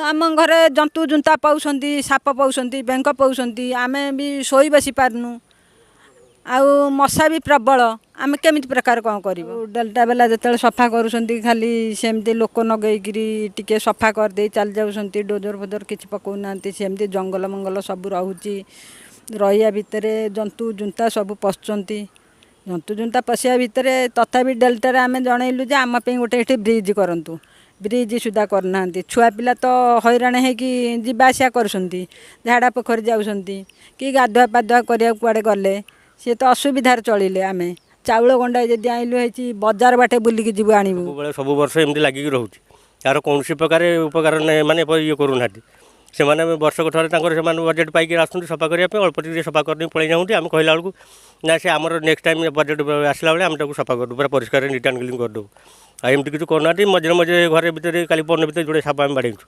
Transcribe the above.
ଆମ ଘରେ ଜନ୍ତୁ ଜୁନ୍ତା ପାଉଛନ୍ତି, ସାପ ପାଉଛନ୍ତି, ବେଙ୍ଗ ପାଉଛନ୍ତି। ଆମେ ବି ଶୋଇ ବସି ପାରୁନୁ ଆଉ ମଶା ବି ପ୍ରବଳ। ଆମେ କେମିତି ପ୍ରକାର କ'ଣ କରିବୁ? ଡେଲ୍ଟା ବାଲା ଯେତେବେଳେ ସଫା କରୁଛନ୍ତି, ଖାଲି ସେମିତି ଲୋକ ନଗେଇକିରି ଟିକେ ସଫା କରିଦେଇ ଚାଲି ଯାଉଛନ୍ତି। ଡୋଜର ଫୋଜର କିଛି ପକାଉନାହାନ୍ତି। ସେମିତି ଜଙ୍ଗଲ ମଙ୍ଗଲ ସବୁ ରହୁଛି। ରହିବା ଭିତରେ ଜନ୍ତୁ ଜୁନ୍ତା ସବୁ ପଶୁଛନ୍ତି। ଜନ୍ତୁ ଜୁନ୍ତା ପଶିବା ଭିତରେ ତଥାପି ଡେଲ୍ଟାରେ ଆମେ ଜଣେଇଲୁ ଯେ ଆମ ପାଇଁ ଗୋଟେ ଏଠି ବ୍ରିଜ୍ କରନ୍ତୁ। ବ୍ରିଜ୍ ସୁଦ୍ଧା କରୁନାହାନ୍ତି। ଛୁଆ ପିଲା ତ ହଇରାଣ ହେଇକି ଯିବା ଆସିବା କରୁଛନ୍ତି। ଝାଡ଼ା ପୋଖରୀ ଯାଉଛନ୍ତି କି ଗାଧୁଆ ପାଧୁଆ କରିବାକୁ କୁଆଡ଼େ ଗଲେ ସିଏ ତ ଅସୁବିଧାରେ ଚଳିଲେ। ଆମେ ଚାଉଳ ଗଣ୍ଡାଏ ଯଦି ଆଣିଲୁ ହେଇଛି, ବଜାର ବାଟେ ବୁଲିକି ଯିବୁ ଆଣିବୁ। ସବୁବେଳେ ସବୁ ବର୍ଷ ଏମିତି ଲାଗିକି ରହୁଛି। ତାର କୌଣସି ପ୍ରକାର ଉପକାର ନାହିଁ, ମାନେ ଇଏ କରୁନାହାନ୍ତି ସେମାନେ। ବର୍ଷକୁ ଥରେ ତାଙ୍କର ସେମାନେ ବଜେଟ୍ ପାଇକି ଆସନ୍ତି ସଫା କରିବା ପାଇଁ। ଅଳ୍ପ ଟିକେ ସଫା କରିଦେଇ ପଳେଇ ଯାଉନ୍ତି। ଆମେ କହିଲା ବେଳକୁ, ନା ସେ ଆମର ନେକ୍ସଟ ଟାଇମ୍ ବଜେଟ୍ ଆସିଲା ବେଳେ ଆମେ ତାକୁ ସଫା କରିଦେବୁ, ପୁରା ପରିଷ୍କାର ନିଟ୍ ଆଣ୍ଡ କ୍ଲିନ୍ କରିଦେବୁ। ଆଉ ଏମିତି କିଛି କରୁନାହାନ୍ତି। ମଝିରେ ମଝିରେ ଘରେ ଭିତରେ କାଲି ପରଦିନ ଭିତରେ ଯୋଡ଼େ ସାପ ଆମେ ବାଡ଼େଇଛୁ।